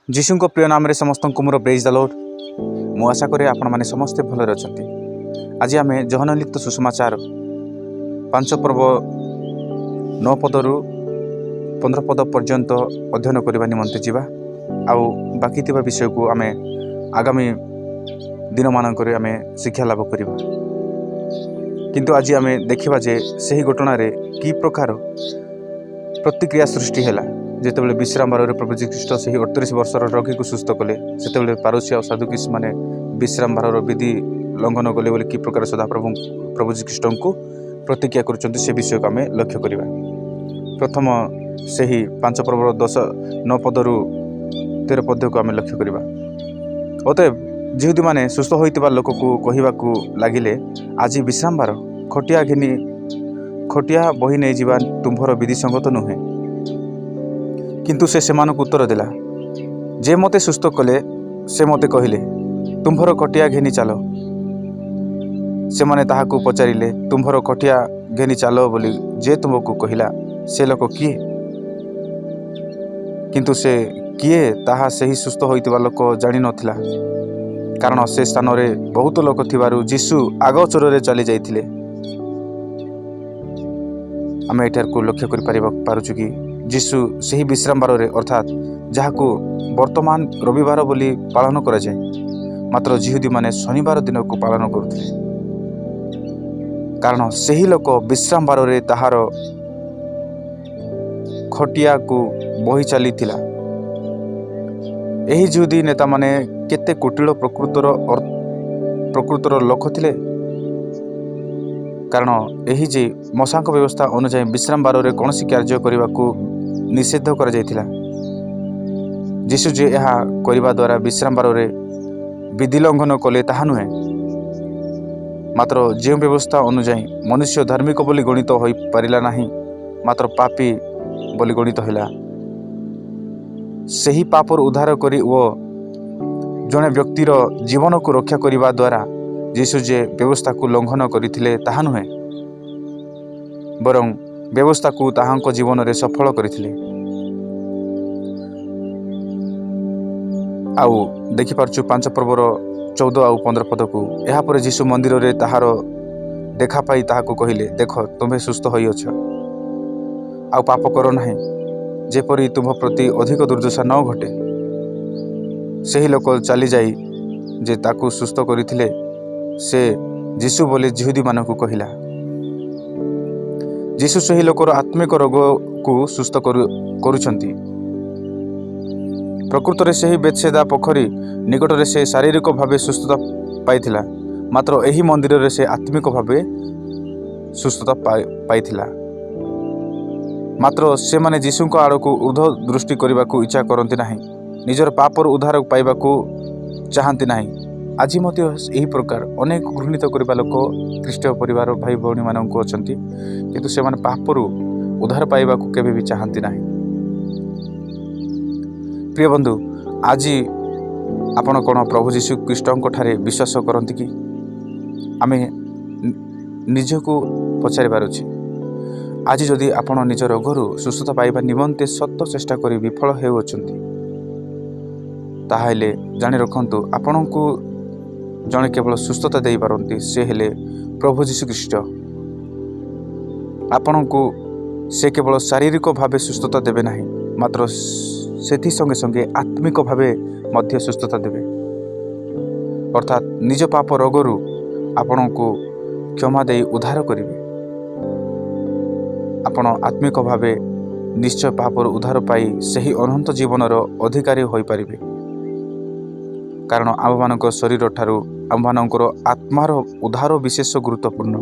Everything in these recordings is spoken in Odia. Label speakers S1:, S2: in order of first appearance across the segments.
S1: ଯୀଶୁଙ୍କ ପ୍ରିୟ ନାମରେ ସମସ୍ତଙ୍କୁ ମୋର ପ୍ରେଜ୍ ଦ ଲର୍ଡ। ମୁଁ ଆଶା କରେ ଆପଣମାନେ ସମସ୍ତେ ଭଲରେ ଅଛନ୍ତି। ଆଜି ଆମେ ଯୋହନ ଲିଖିତ ସୁସମାଚାର 5 ପର୍ବ 9 ପଦରୁ 15 ପଦ ପର୍ଯ୍ୟନ୍ତ ଅଧ୍ୟୟନ କରିବା ନିମନ୍ତେ ଯିବା। ଆଉ ବାକି ଥିବା ବିଷୟକୁ ଆମେ ଆଗାମୀ ଦିନମାନଙ୍କରେ ଆମେ ଶିକ୍ଷା ଲାଭ କରିବା। କିନ୍ତୁ ଆଜି ଆମେ ଦେଖିବା ଯେ ସେହି ଘଟଣାରେ କି ପ୍ରକାର ପ୍ରତିକ୍ରିୟା ସୃଷ୍ଟି ହେଲା ଯେତେବେଳେ ବିଶ୍ରାମ ବାରରେ ପ୍ରଭୁ ଯୀଶୁଖ୍ରୀଷ୍ଟ ସେହି 38 ବର୍ଷର ରୋଗୀକୁ ସୁସ୍ଥ କଲେ। ସେତେବେଳେ ଫାରୂଶୀ ଆଉ ସାଦୁକୀମାନେ ବିଶ୍ରାମ ବାରର ବିଧି ଲଙ୍ଘନ କଲେ ବୋଲି କି ପ୍ରକାର ସଦାପ୍ରଭୁ ପ୍ରଭୁ ଯୀଶୁଖ୍ରୀଷ୍ଟଙ୍କୁ ପ୍ରତିକ୍ରିୟା କରୁଛନ୍ତି, ସେ ବିଷୟକୁ ଆମେ ଲକ୍ଷ୍ୟ କରିବା। ପ୍ରଥମ ସେହି 5 ପର୍ବର 9 ପଦରୁ 13 ପଦକୁ ଆମେ ଲକ୍ଷ୍ୟ କରିବା। ଅତଏବ ଯିହୁଦୀମାନେ ସୁସ୍ଥ ହୋଇଥିବା ଲୋକକୁ କହିବାକୁ ଲାଗିଲେ, ଆଜି ବିଶ୍ରାମ ବାର, ଖଟିଆ ବହି ନେଇଯିବା ତୁମ୍ଭର ବିଧିସଙ୍ଗତ ନୁହେଁ। କିନ୍ତୁ ସେ ସେମାନଙ୍କୁ ଉତ୍ତର ଦେଲା, ଯେ ମୋତେ ସୁସ୍ଥ କଲେ ସେ ମୋତେ କହିଲେ, ତୁମ୍ଭର ଖଟିଆ ଘେନି ଚାଲ। ସେମାନେ ତାହାକୁ ପଚାରିଲେ, ତୁମ୍ଭର ଖଟିଆ ଘେନି ଚାଲ ବୋଲି ଯେ ତୁମ୍ଭକୁ କହିଲା ସେ ଲୋକ କିଏ? କିନ୍ତୁ ସେ କିଏ ତାହା ସେହି ସୁସ୍ଥ ହୋଇଥିବା ଲୋକ ଜାଣିନଥିଲା, କାରଣ ସେ ସ୍ଥାନରେ ବହୁତ ଲୋକ ଥିବାରୁ ଯୀଶୁ ଆଗୋଚରରେ ଚାଲି ଯାଇଥିଲେ। ଆମେ ଏଠାକୁ ଲକ୍ଷ୍ୟ କରିପାରିବା ପାରୁଛୁ କି ଯୀଶୁ ସେହି ବିଶ୍ରାମ ବାରରେ, ଅର୍ଥାତ୍ ଯାହାକୁ ବର୍ତ୍ତମାନ ରବିବାର ବୋଲି ପାଳନ କରାଯାଏ, ମାତ୍ର ଯିହୁଦୀମାନେ ଶନିବାର ଦିନକୁ ପାଳନ କରୁଥିଲେ, କାରଣ ସେହି ଲୋକ ବିଶ୍ରାମ ବାରରେ ତାହାର ଖଟିଆକୁ ବହି ଚାଲିଥିଲା। ଏହି ଯିହୁଦୀ ନେତାମାନେ କେତେ କୁଟିଳ ପ୍ରକୃତିର ଲୋକ ଥିଲେ, କାରଣ ଏହି ଯେ ମୋଶାଙ୍କ ବ୍ୟବସ୍ଥା ଅନୁଯାୟୀ ବିଶ୍ରାମ ବାରରେ କୌଣସି କାର୍ଯ୍ୟ କରିବାକୁ ନିଷେଧ କରାଯାଇଥିଲା। ଯୀଶୁ ଯେ ଏହା କରିବା ଦ୍ୱାରା ବିଶ୍ରାମ ବାରରେ ବିଧି ଲଙ୍ଘନ କଲେ ତାହା ନୁହେଁ, ମାତ୍ର ଯେଉଁ ବ୍ୟବସ୍ଥା ଅନୁଯାୟୀ ମନୁଷ୍ୟ ଧାର୍ମିକ ବୋଲି ଗଣିତ ହୋଇପାରିଲା ନାହିଁ, ମାତ୍ର ପାପୀ ବୋଲି ଗଣିତ ହେଲା, ସେହି ପାପରୁ ଉଦ୍ଧାର କରି ଓ ଜଣେ ବ୍ୟକ୍ତିର ଜୀବନକୁ ରକ୍ଷା କରିବା ଦ୍ୱାରା ଯୀଶୁ ଯେ ବ୍ୟବସ୍ଥାକୁ ଲଙ୍ଘନ କରିଥିଲେ ତାହା ନୁହେଁ, ବରଂ ବ୍ୟବସ୍ଥାକୁ ତାହାଙ୍କ ଜୀବନରେ ସଫଳ କରିଥିଲେ। ଆଉ ଦେଖିପାରୁଛୁ 5 ପର୍ବର 14 ଆଉ 15 ପଦକୁ। ଏହାପରେ ଯୀଶୁ ମନ୍ଦିରରେ ତାହାର ଦେଖା ପାଇ ତାହାକୁ କହିଲେ, ଦେଖ, ତୁମ୍ଭେ ସୁସ୍ଥ ହୋଇଅଛ, ଆଉ ପାପ କର ନାହିଁ, ଯେପରି ତୁମ୍ଭ ପ୍ରତି ଅଧିକ ଦୁର୍ଦ୍ଦଶା ନ ଘଟେ। ସେହି ଲୋକ ଚାଲିଯାଇ ଯେ ତାକୁ ସୁସ୍ଥ କରିଥିଲେ ସେ ଯୀଶୁ ବୋଲି ଯିହୁଦୀମାନଙ୍କୁ କହିଲା। ଯୀଶୁ ସେହି ଲୋକର ଆତ୍ମିକ ରୋଗକୁ ସୁସ୍ଥ କରୁଛନ୍ତି। ପ୍ରକୃତରେ ସେହି ବେଥସେଦା ପୋଖରୀ ନିକଟରେ ସେ ଶାରୀରିକ ଭାବେ ସୁସ୍ଥତା ପାଇଥିଲା, ମାତ୍ର ଏହି ମନ୍ଦିରରେ ସେ ଆତ୍ମିକ ଭାବେ ସୁସ୍ଥତା ପାଇଥିଲା। ମାତ୍ର ସେମାନେ ଯୀଶୁଙ୍କ ଆଡ଼କୁ ଉର୍ଦ୍ଧ୍ୱ ଦୃଷ୍ଟି କରିବାକୁ ଇଚ୍ଛା କରନ୍ତି ନାହିଁ, ନିଜର ପାପରୁ ଉଦ୍ଧାର ପାଇବାକୁ ଚାହାନ୍ତି ନାହିଁ। ଆଜି ମଧ୍ୟ ଏହି ପ୍ରକାର ଅନେକ ଘୃଣିତ କରିବା ଲୋକ ଖ୍ରୀଷ୍ଟ ପରିବାର ଭାଇ ଭଉଣୀମାନଙ୍କୁ ଅଛନ୍ତି, କିନ୍ତୁ ସେମାନେ ପାପରୁ ଉଦ୍ଧାର ପାଇବାକୁ କେବେ ବି ଚାହାନ୍ତି ନାହିଁ। ପ୍ରିୟ ବନ୍ଧୁ, ଆଜି ଆପଣ କ'ଣ ପ୍ରଭୁ ଯୀଶୁ ଖ୍ରୀଷ୍ଟଙ୍କ ଠାରେ ବିଶ୍ୱାସ କରନ୍ତି କି? ଆମେ ନିଜକୁ ପଚାରିବାର ଅଛି। ଆଜି ଯଦି ଆପଣ ନିଜ ରୋଗରୁ ସୁସ୍ଥତା ପାଇବା ନିମନ୍ତେ ସତ ଚେଷ୍ଟା କରି ବିଫଳ ହେଉଅଛନ୍ତି, ତାହେଲେ ଜାଣି ରଖନ୍ତୁ, ଆପଣଙ୍କୁ ଜଣେ କେବଳ ସୁସ୍ଥତା ଦେଇପାରନ୍ତି, ସେ ହେଲେ ପ୍ରଭୁ ଯୀଶୁ ଖ୍ରୀଷ୍ଟ। ଆପଣଙ୍କୁ ସେ କେବଳ ଶାରୀରିକ ଭାବେ ସୁସ୍ଥତା ଦେବେ ନାହିଁ, ମାତ୍ର ସେଥି ସଙ୍ଗେ ସଙ୍ଗେ ଆତ୍ମିକ ଭାବେ ମଧ୍ୟ ସୁସ୍ଥତା ଦେବେ। ଅର୍ଥାତ୍ ନିଜ ପାପ ରୋଗରୁ ଆପଣଙ୍କୁ କ୍ଷମା ଦେଇ ଉଦ୍ଧାର କରିବେ। ଆପଣ ଆତ୍ମିକ ଭାବେ ନିଶ୍ଚୟ ପାପରୁ ଉଦ୍ଧାର ପାଇ ସେହି ଅନନ୍ତ ଜୀବନର ଅଧିକାରୀ ହୋଇପାରିବେ। କାରଣ ଆମ୍ଭମାନଙ୍କ ଶରୀର ଠାରୁ ଆମ୍ଭମାନଙ୍କର ଆତ୍ମାର ଉଦ୍ଧାର ବିଶେଷ ଗୁରୁତ୍ୱପୂର୍ଣ୍ଣ।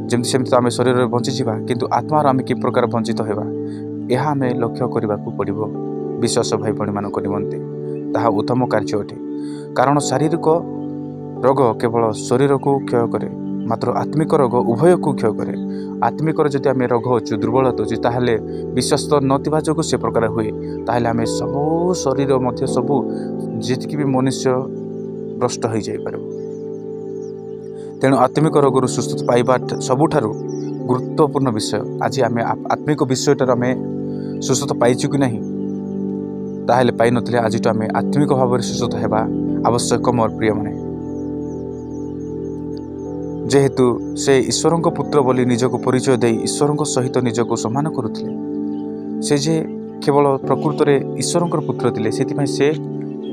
S1: ଯେମିତି ସେମିତି ତ ଆମେ ଶରୀରରେ ବଞ୍ଚିଯିବା, କିନ୍ତୁ ଆତ୍ମାର ଆମେ କି ପ୍ରକାର ବଞ୍ଚିତ ହେବା, ଏହା ଆମେ ଲକ୍ଷ୍ୟ କରିବାକୁ ପଡ଼ିବ। ବିଶ୍ୱାସ ଭାଇ ଭଉଣୀମାନଙ୍କ ନିମନ୍ତେ ତାହା ଉତ୍ତମ କାର୍ଯ୍ୟ ଅଟେ, କାରଣ ଶାରୀରିକ ରୋଗ କେବଳ ଶରୀରକୁ କ୍ଷୟ କରେ, ମାତ୍ର ଆତ୍ମିକ ରୋଗ ଉଭୟକୁ କ୍ଷୟ କରେ। ଆତ୍ମିକର ଯଦି ଆମେ ରୋଗ ଅଛୁ, ଦୁର୍ବଳତା ଅଛି, ତାହେଲେ ବିଶ୍ୱାସ ନଥିବା ଯୋଗୁଁ ସେ ପ୍ରକାର ହୁଏ। ତାହେଲେ ଆମେ ସବୁ ଶରୀର ମଧ୍ୟ ସବୁ ଯେତିକି ବି ମନୁଷ୍ୟ ଭ୍ରଷ୍ଟ ହୋଇଯାଇପାରିବ। ତେଣୁ ଆତ୍ମିକ ରୋଗରୁ ସୁସ୍ଥତା ପାଇବା ସବୁଠାରୁ ଗୁରୁତ୍ୱପୂର୍ଣ୍ଣ ବିଷୟ। ଆଜି ଆମେ ଆତ୍ମିକ ବିଷୟଟାରୁ ଆମେ ସୁସ୍ଥତା ପାଇଛୁ କି ନାହିଁ, ତାହେଲେ ପାଇନଥିଲେ। ଆଜିଠୁ ଆମେ ଆତ୍ମିକ ଭାବରେ ସୁସ୍ଥତା ହେବା ଆବଶ୍ୟକ ମୋର ପ୍ରିୟମାନେ। ଯେହେତୁ ସେ ଈଶ୍ୱରଙ୍କ ପୁତ୍ର ବୋଲି ନିଜକୁ ପରିଚୟ ଦେଇ ଈଶ୍ୱରଙ୍କ ସହିତ ନିଜକୁ ସମାନ କରୁଥିଲେ, ସେ ଯେ କେବଳ ପ୍ରକୃତରେ ଈଶ୍ୱରଙ୍କର ପୁତ୍ର ଥିଲେ, ସେଥିପାଇଁ ସେ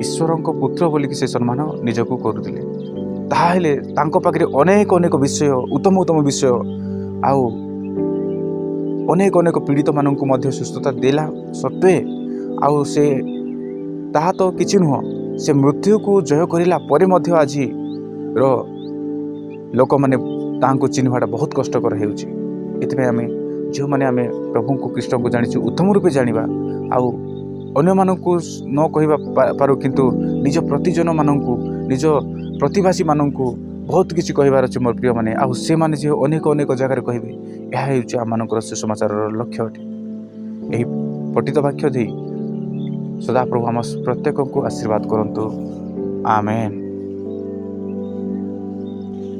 S1: ଈଶ୍ୱରଙ୍କ ପୁତ୍ର ବୋଲିକି ସେ ସମ୍ମାନ ନିଜକୁ କରୁଥିଲେ। ତାହେଲେ ତାଙ୍କ ପାଖରେ ଅନେକ ଅନେକ ବିଷୟ, ଉତ୍ତମ ଉତ୍ତମ ବିଷୟ ଆଉ ଅନେକ ଅନେକ ପୀଡ଼ିତମାନଙ୍କୁ ମଧ୍ୟ ସୁସ୍ଥତା ଦେଲା ସତ୍ତ୍ୱେ, ଆଉ ସେ ତାହା ତ କିଛି ନୁହଁ, ସେ ମୃତ୍ୟୁକୁ ଜୟ କରିଲା ପରେ ମଧ୍ୟ ଆଜିର ଲୋକମାନେ ତାହାଙ୍କୁ ଚିହ୍ନିବାଟା ବହୁତ କଷ୍ଟକର ହେଉଛି। ଏଥିପାଇଁ ଆମେ ଯେଉଁମାନେ ଆମେ ପ୍ରଭୁଙ୍କୁ ଖ୍ରୀଷ୍ଟଙ୍କୁ ଜାଣିଛୁ, ଉତ୍ତମ ରୂପେ ଜାଣିବା ଆଉ ଅନ୍ୟମାନଙ୍କୁ ନ କହିବା ପାରୁ, କିନ୍ତୁ ନିଜ ପ୍ରତିଜନମାନଙ୍କୁ, ନିଜ ପ୍ରତିବାସୀମାନଙ୍କୁ ବହୁତ କିଛି କହିବାର ଅଛି ମୋର ପ୍ରିୟମାନେ। ଆଉ ସେମାନେ ଯେ ଅନେକ ଅନେକ ଜାଗାରେ କହିବେ, ଏହା ହେଉଛି ଆମମାନଙ୍କର ସୁସମାଚାରର ଲକ୍ଷ୍ୟ ଅଟେ। ଏହି ପଠିତ ବାକ୍ୟ ଦେଇ ସଦାପ୍ରଭୁ ଆମ ପ୍ରତ୍ୟେକଙ୍କୁ ଆଶୀର୍ବାଦ କରନ୍ତୁ। ଆମେନ୍।